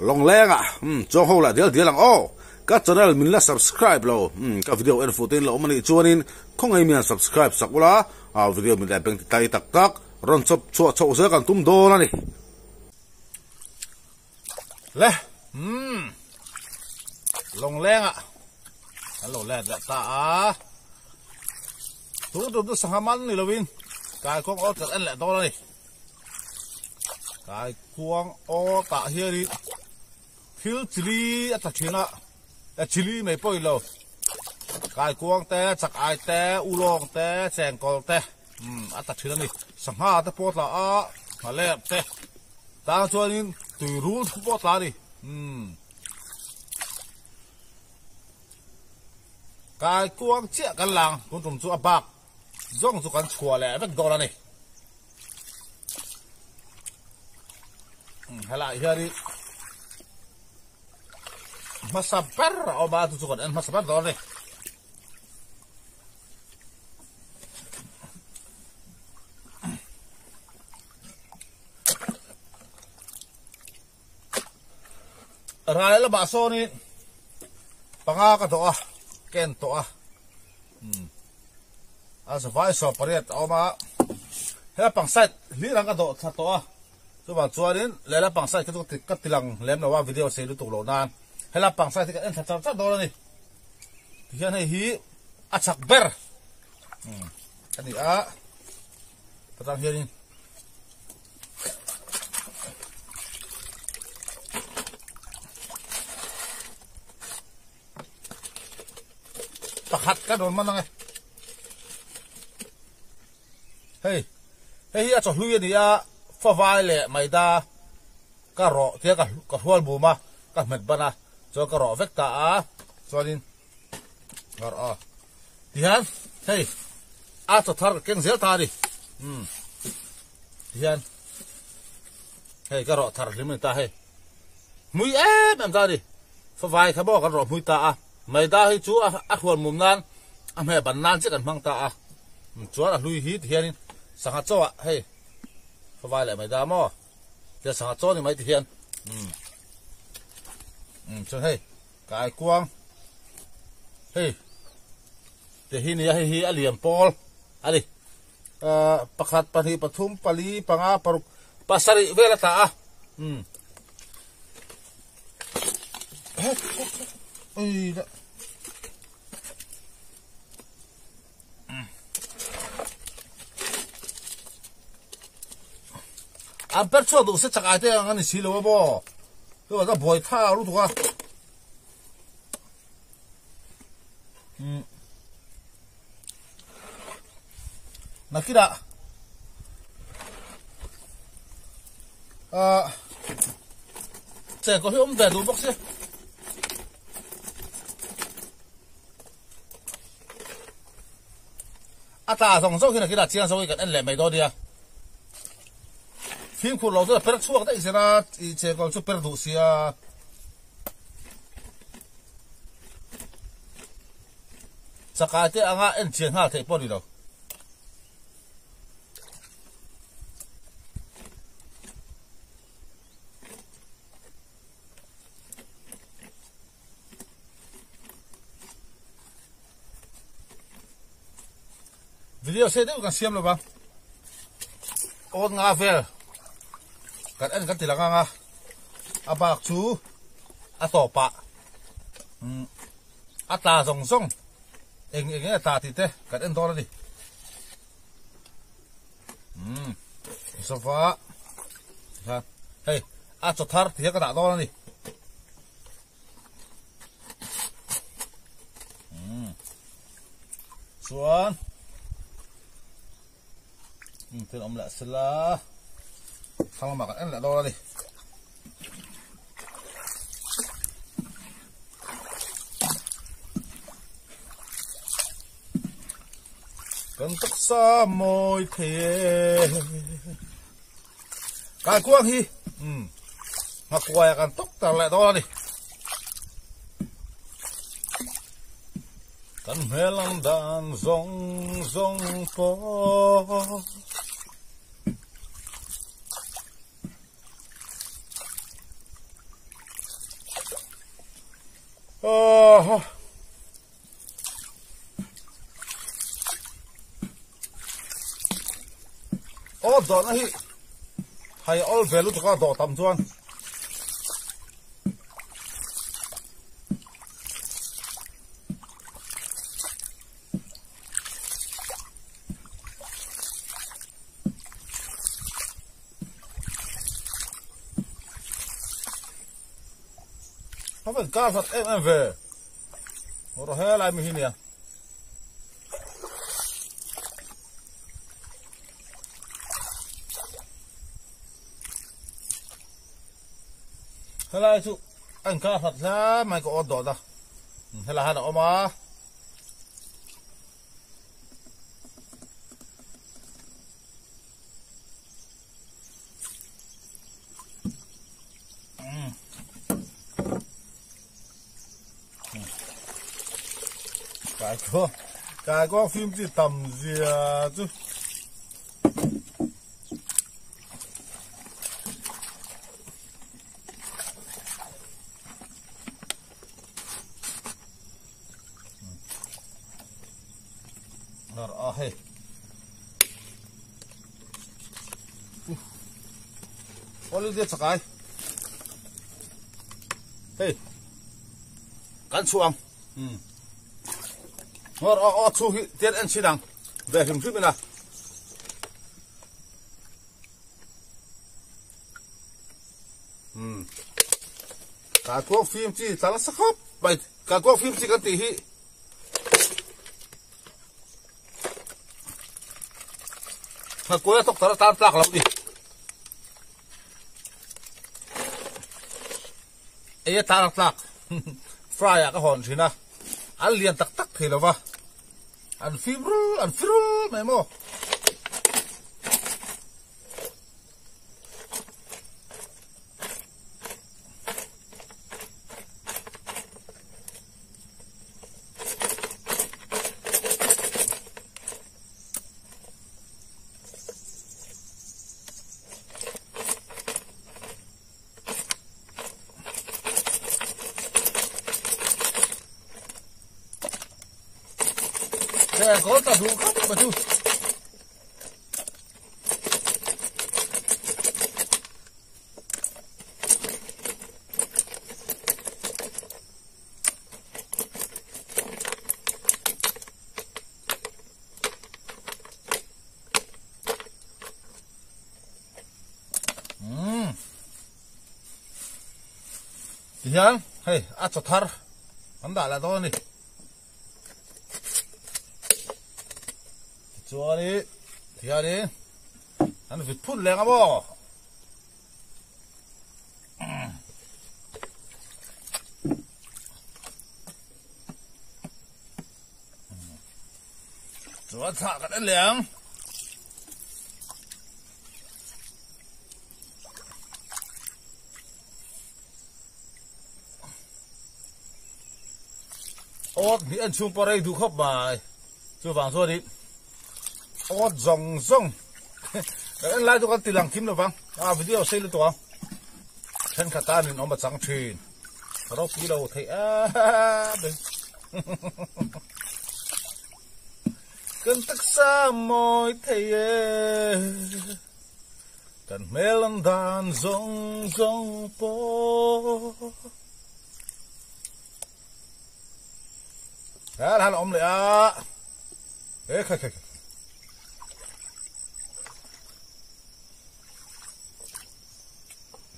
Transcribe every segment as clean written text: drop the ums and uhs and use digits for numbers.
Lawngleng ah umm chuang ho lah dial dial ang aw. Ka channel min la subscribe lo umm ka video en fuh te in la awm anih chuanin khawngaih mian subscribe sak ula ah video min leh beng ti tai tak tak rawn chawp chhuah chhoh zel kan tum dawn a ni. Le umm Lawngleng ah kan lo let leh ta a tun tum chu sangha man ni lovin kaikawng aw kan en leh dawn a ni. Kai kuang aw tah hianin thil chili a tla thin a, e chili mai pawh ilo kai kuang te chak ai te ulawng te chengkawl te umm a tla thin a ni sangha te pawh a tla a nghaler te tang chuanin tui rul te pawh a tla a ni umm kai kuang chiah kan lang tun tum chu a bak zawng chu kan chhuah leh vek dawn a ni. Helai hian hi hmasa ber a awm a chu chu kan en hmasa ber dawn a ni. Rai lamah sawnin panga ka dawh a ka en tawh a a zavai sawm pariat a awm a helapang side hlir ang ka dawh thla tawh a chuvang chuanin lehlam side kha chu ka ti lang lem lo a video sei lutuk loh nan helapang side hi ka en thla char char dawn a ni tihian hei hi a chak ber a ni a patang hianin. Pakhat ka rawn man ang e. Hei, hei hi a chawhlui a ni a, favai leh maida ka rawh tia ka ka hrual bum a, ka hmet ban a, chuan ka rawh vek ta a, chuanin ka rawh a. Tihian hei a chaw thar ka keng zel ta a ni. Umm tihian hei ka rawh thar hlim a ni ta hei. Hmui em em ta a ni. Favai kha maw kan rawh hmui ta a. Maida hi chu a hrual mum nan a hmeh ban nan chiah kan hmang ta a. Chuan a hlui hi tihianin sangha chaw ah hei favai leh maida maw tia sangha chaw ni mai tihian umm umm chuan hei Kai kuang hei te hi nia hei hi a lian pawl a ni ah pakhat pahnih pathum pali panga paruk pasarih vel a tla a umm A ber chhuak duh se chak ai te ang a ni si lo a maw chu a buai tha lutuk a umm nakinah ah chengkaw hi awm ve duh bawk sia. A tla zawng zawng hian a kila chiang zawng hi kan en leh mai dawn nia. Fimkhur lo chu a per chhuak daih zel a, i chengkawl chu per duh sia. Chakai te anga en chian nghal theih pawh a ni lo. Video sei deuh kan siam lova awn nga vel kan en kan ti lang ang a a bak chu a tawpah umm a tla zawng zawng eng eng nge a tla tih te kan en dawn a ni umm sofa hei a chaw thar tih hi ka dah dawn a ni. Chuan thil awm leh sela thlang lamah kan en leh dawn a ni. Kan taksa mawi thei e. Kaikuang hi umm nghakuaia kan tawk tar leh dawn a ni. Kan hmel ang dan zawng zawng pawh. Aw dawhna hi hai awl ve lutuk a dawh tam chuan. A van kar hlat em em ve. Rawh he lai mi hi nia. Helai chu an kar hlat hle mai ka awt dawt a. Helai han a awm a. Kai ko phim chi tam zia chu. A hei. Holiday chakai. Hei. Kan chuang. Ngor o o chu hi tian en chinang. Ve hrim hrim ina. Ka kuang phim chi tala sakhop. Bai ka kuang phim chi kan ti hi. Nghakuai a tawk tar atan tlak lo ni. Ei atan a tlak. Fry ah ka hawn thin a. An lian tak tak thei lo va. An fim rul an firul mai maw. Có cả đủ khóc mà chú. Tihian hei a chaw thar an dah leh dawn a ni. Tichuanin tihianin an vit phut leng a maw. Chuan thlah kan en leh ang. Awt hnih an chhung pawh rei duh khawp mai. Chuvang chuanin awt zawng zawng kan en lai chu kan ti lang thim lovang. A video sei lutuk ang. Thenkhat tan in awm a chang thin. Ropui lo theih em em. Kan taksa mawi thei e. Kan hmel an dan zawng zawng pawh. Hel han awm leh a. E khai khai khai.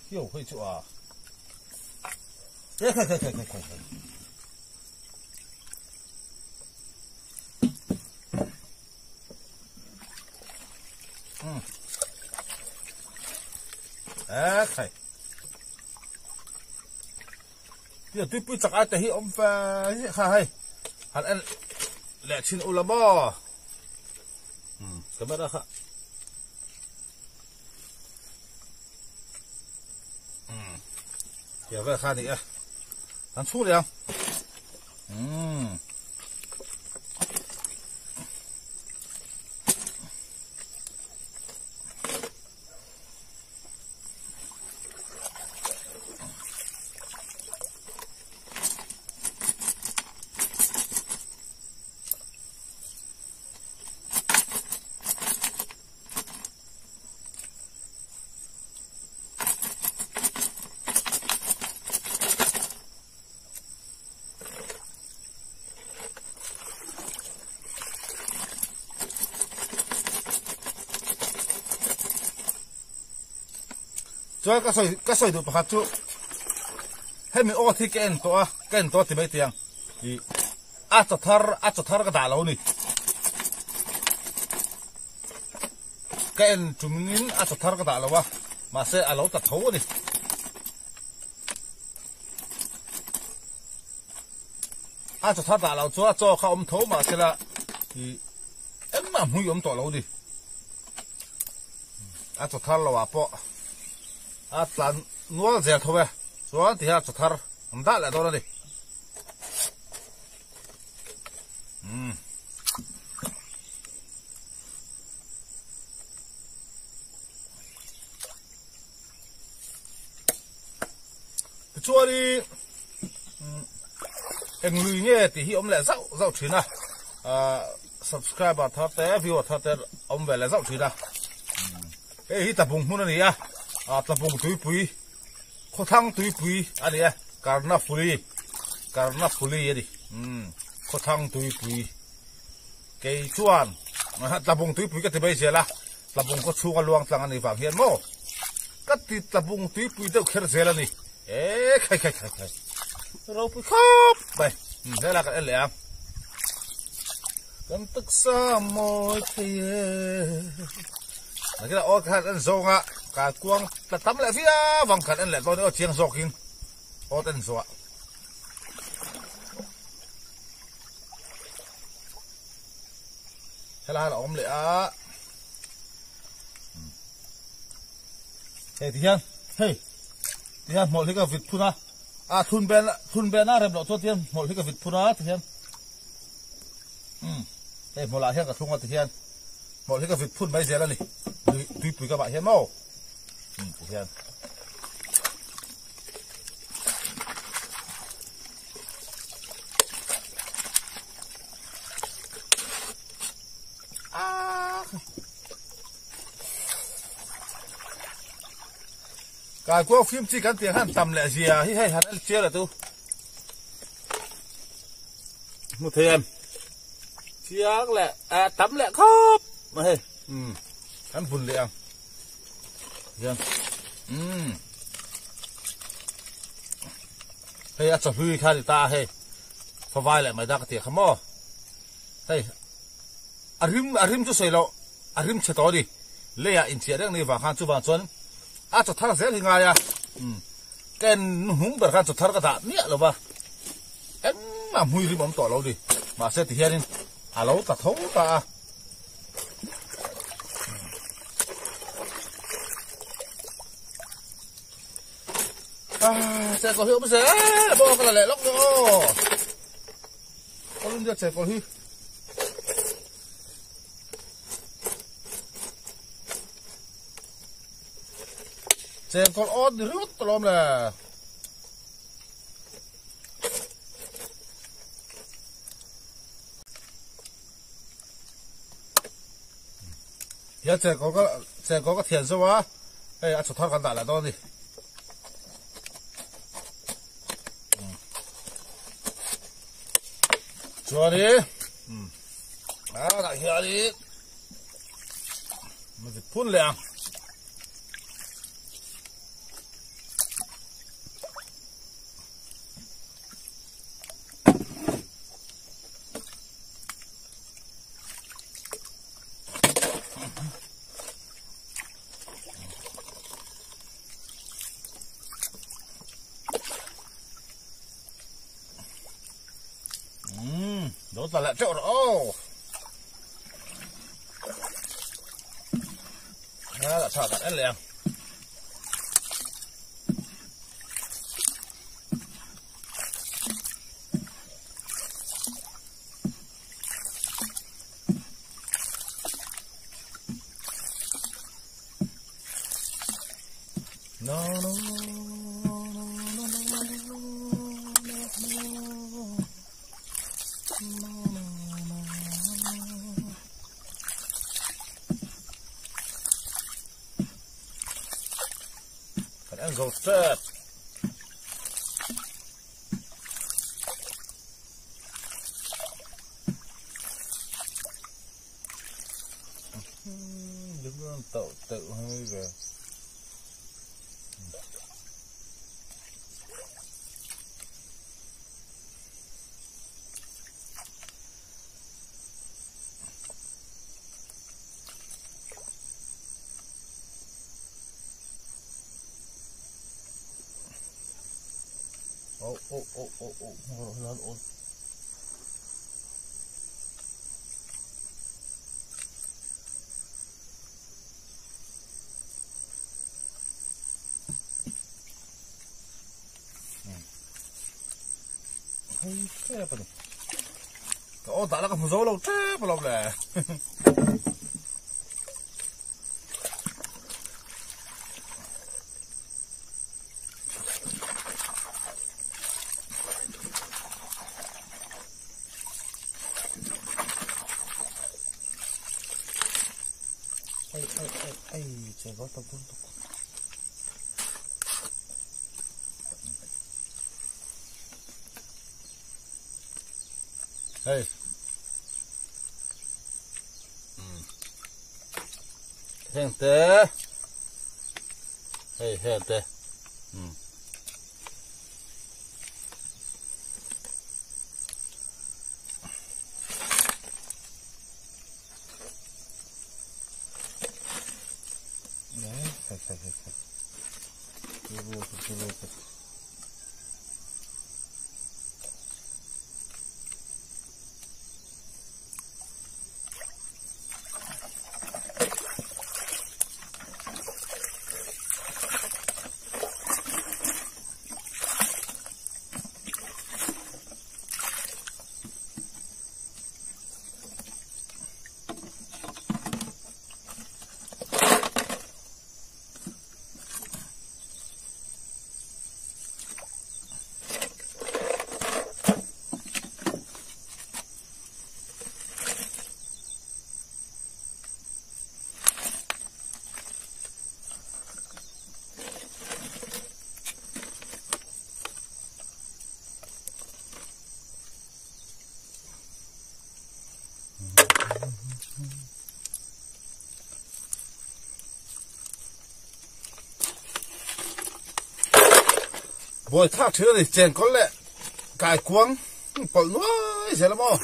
Hiu hei chu a. E khai khai khai khai khai. E khai. Tia tuipui chak ai te hi awm ve hi kha hei. Han en leh thin ula maw. Camera kha. Tia vel kha ni e. An chhung leh ang. Chuan ka sawi ka sawi duh pakhat chu hemi awt hi ka en tawh a, ka en tawh a ti mai tiang ih a chaw thar a chaw thar ka dah lo a ni. Ka en tumin a chaw thar ka dah lo a, mahse a lo ta tho a ni. A chaw thar dah lo chuan a chaw kha awm tho mahsela ih engmah hmui awm tawh lo a ni. A chaw thar lo ah pawh a tlan nual zel tho e chuan ti hian a chaw thar an dah leh dawn a ni. Umm. Tichuan i eng lui nge tih hi awm leh zauh zauh thin a subscriber thar te viewer thar te awm ve leh zauh thin a hei hi tlabung hmun a ni a tlabung tuipui khawthlang tuipui a ni a karnafuli karnafuli a ni khawthlang tuipui kei chuan tlabung tuipui ka ti mai zel a Tlabung khaw chhunga luang tlang a nih vang hian maw ka ti tlabung tuipui deuh kher zel a ni. E khai khai khai khai ropui khawp mai hela kan en leh ang. Kan taksa mawi thei e. Nakina aw khan en zawnga ka kuang tla tam leh viau vang khan en leh dawn e aw chiang zawkin aw en zawh. Helai a awm leh a hei ti hian hei ti hian hmawlh hi ka vit phun a a thun ben thun ben a rem loh chuan ti hian hmawlh hi ka vit phun a ti hian um hei hmawlh ah hian ka thlung a ti hian hmawlh hi ka vit phun mai zel a ni tui tuipui ka mah hian maw um ti hian. Kai kuang fim chi kan tiang han tam leh zia hi hei han en chial a tu hmu thei em chiang leh tam leh khawp mai hei um kan vun leh ang hian um hei a chawhlui kha ni ta hei favai leh mai da ka tia kha maw hei a rim a rim chu sawi loh a rim chhe tawh a ni leiah inchiah reng ni vang khan chuvang chuan a chaw thar zel hi ngai a um ka en hnuhnung ber khan chaw thar ka dah miah lo va engmah hmui rim awm tawh lo ni mahse tihianin a lo tla tho ta a. Ah, chekawr hi awm zel bawk ka la leh lawk ni aw. All India chekawr hi. Chekawr awt ni ringawt alawm le. Hian chengkawl ka chengkawl ka thian zo a hei a chhaw thar kan dah leh dawn a ni chuanin a dah hianin vit phun leh ang. Đổ ta lại chỗ rồi ô. Đó là thở thật liền. No no no no no no no no. Kan en zo step. Đứng lên tậu tự hơi về. Oh oh oh oh oh helai awl Hei tep a ni. Ka aw dah la ka hmu zo lo tep alawm le. Ai ai ai ai che gol tam tum tuk. Hei. Heng te. Hei heng te. Buai thlak thin a ni chenkawl leh kaikuang pawlh nuai zel a maw.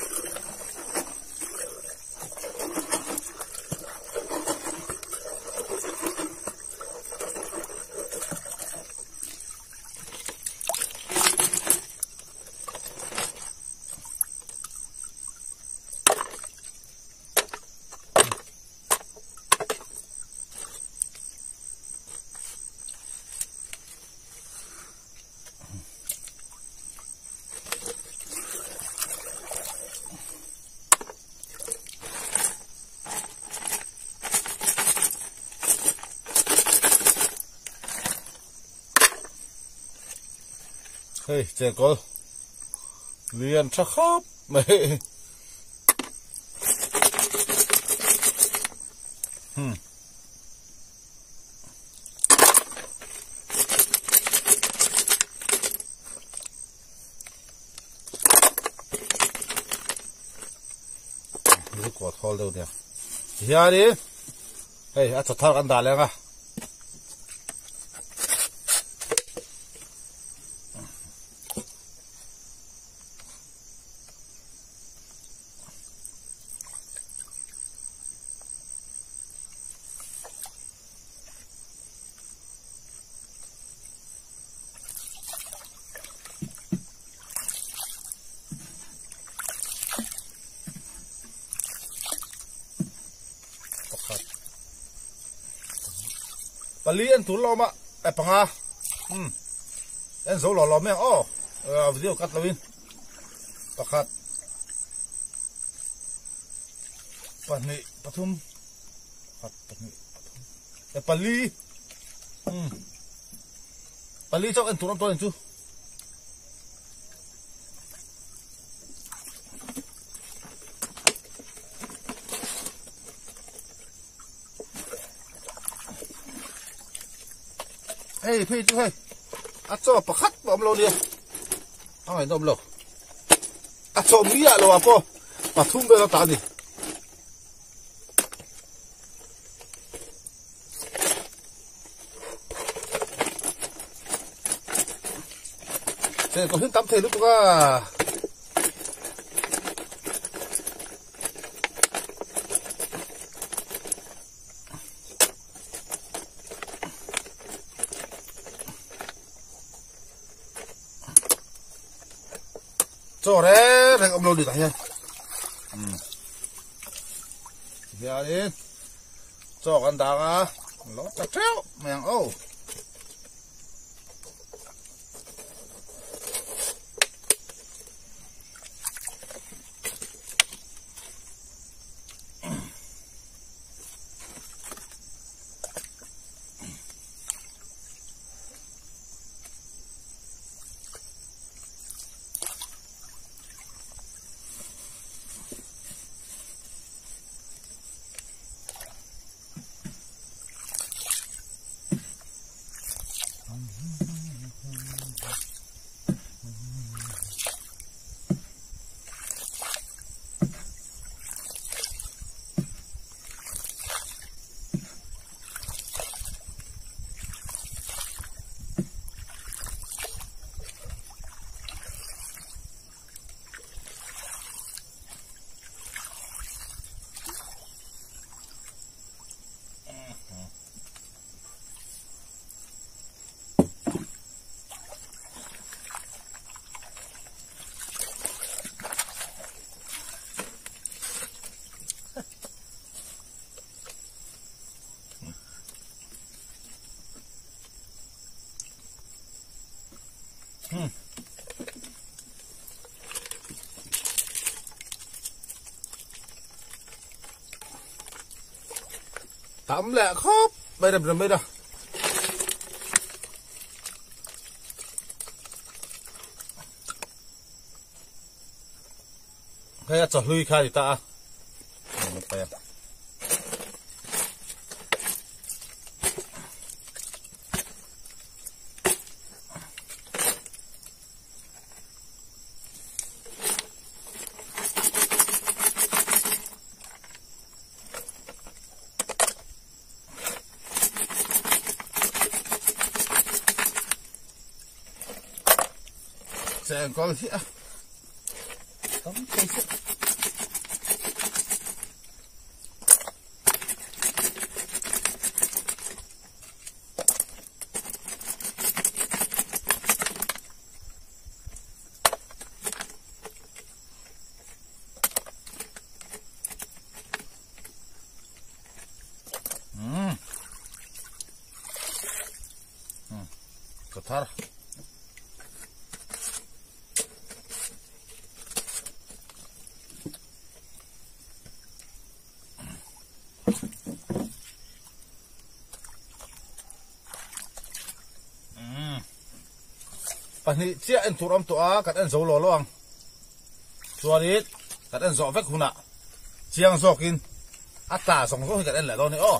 Hei chengkawl lian tha khawp mai. Hmm. Ni kuat hawl deuh nia. Hianin hei a chaw thar kan dah leng a. Pakhat pali an tur lo ma e panga um en zo lo lo me aw video cut lo in pakhat pahnih pathum pakhat pahnih pathum e pali um pali chauh en tur awm tawh ang chu. Hei phei chu hei a chaw pakhat pawh awm lo nia a ngaihnawm lo a chaw miah lo ah pawh pathum vel a ta a ni. Cheng kawhin tam thei lutuk a. Chaw reng reng awm lo ni tah hian. Umm. Hianin chaw kan dang a, lo ta teuh mai ang aw. Tam leh khawp mai rem rem mai da. Hei a chawhlui kha a ni ta a. Chengkawl hi a tam thei si. Umm. Umm. Ka thar. Pahnih chiah en tur awm tawh a, kan en zo lo lo ang. Chuanin kan en zawh vek hunah chiang zawkin a tla zawng zawng hi kan en leh dawn a ni aw.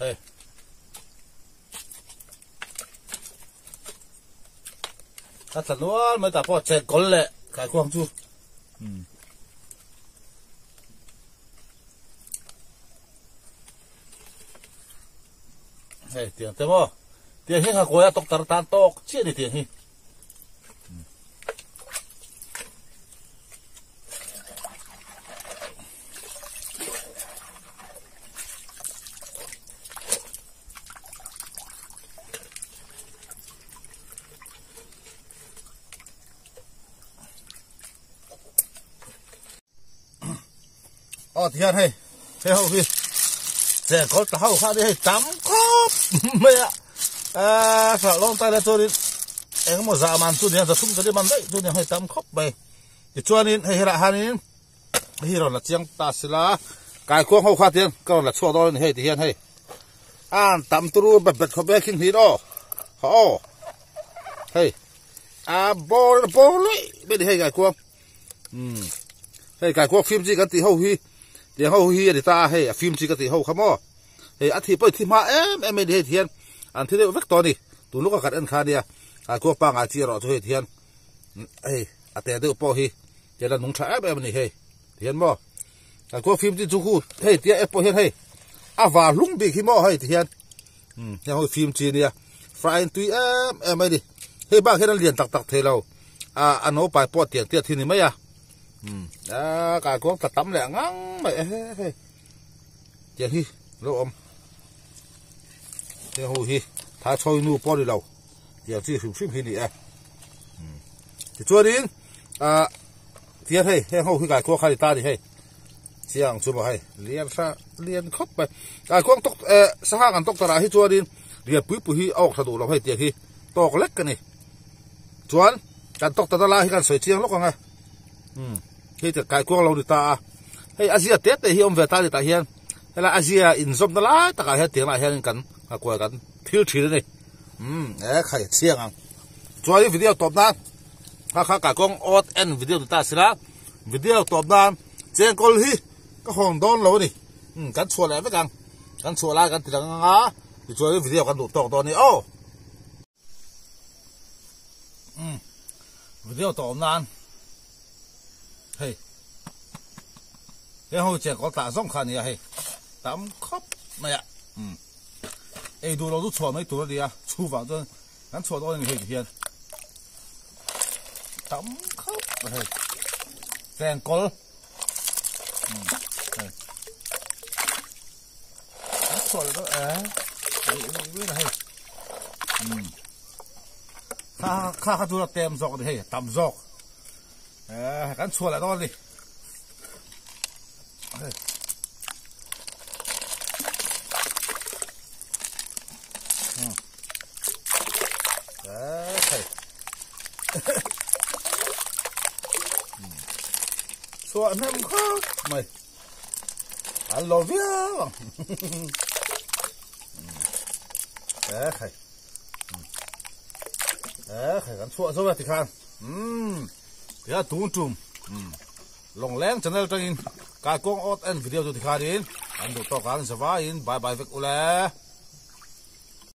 Hei. A tla nual mai tah pawh chek kawl leh kaikuang chu. Hmm. Hei tiang te maw. Tiang hi nghakuai a tawk tar tan tawk chiah ni tiang hi. Aw tihian hei he ho hi chengkawl tla ho kha ni hei tam khawp mai a aaa hralh lawng tai la chuanin engemaw zah man chu nia zathum zali man daih chu nia hei tam khawp mai tichuanin hei helaiah hianin hei rawn la chiang ta sila kaikuang ho kha tihian ka rawn la chhuak dawn a ni hei tihian hei an tam turu bet bet khawp mai a khing hnih aw haw aw hei a bawr bawr luih mai a ni hei kaikuang. Umm hei kaikuak fim chi kan tih ho hi tiang ho hi a ni ta a hei a fim chi ka tih ho kha maw hei a thih pawh i thi hma em em mai ni hei tihian an thi deuh vek tawh a ni tun lawk a kan en kha ania kaikuak pangngai chi erawh chu hei tihian hei a te deuh pawh hi tian a nung tha em em a ni hei tihian maw kaikuak fim chi chu khu hei tia app pawh hian hei a var hlung bik hi maw hei tihian umm heng ho hi fim chi ania fry tui em em mai a ni hei bak hian a lian tak tak thei lo. Ah a naupai pawh tiang tiat hi ni mai a umm ah kaikuang tla tam leh ngang mai e hei tiang hi lo awm heng ho hi thai chhawi nu pawh ni lo tiang chi hrim hrim hi ni e umm tichuanin ah tiang hei heng ho hi kaikuang kha ni ta ni hei chiang chu maw hei lian hra lian khawp mai kaikuang tawk eh sangha kan tawk tarah hi chuanin lian pui pui hi a awk tha duh lo hei tiang hi tawk lek a ni. Chuan kan tawk tana lai hi kan sawi chiang lawk ang e. Umm hei te kaikuang lo ni ta a. Hei a zia te te hi awm ve ta a ni tah hian helai a zia inzawmna lai takah hian tiang lah hianin kan nghakuai kan thil thin a ni. Umm e khai chiang ang. Chuan i video tawp nan kha kha kaikuang awt en video ni ta a sila video tawp nan chengkawl hi ka hawn dawn lo a ni. Umm kan chhuah leh vek ang. Kan chhuah lai kan ti lang ang a tichuan i video kan duh tawk dawn a ni aw. Umm video tawh awm nan hei he ho cheng kawl tah zawng kha a nia hei tam khawp mai a umm ei duh lo chu chhuah mai tur a nia chhuvang chuan kan chhuah dawn a ni hei ti hian tam khawp mai hei cheng kawl umm hei an chhuah leh dawn eh hei umm kha kha kha chu a tem zawk a ni hei a tam zawk eh kan chhuah leh dawn a ni hei hmm eh hei chhuah hnem khawp mai An lo viau ang. E khai. E khai kan chhuah zo a tikhan. Um. Tia tun tum. Um. Long leng channel tangin kai kong ot en video chu tikhan in an duh tawk ang zawa in bye bye vek ule.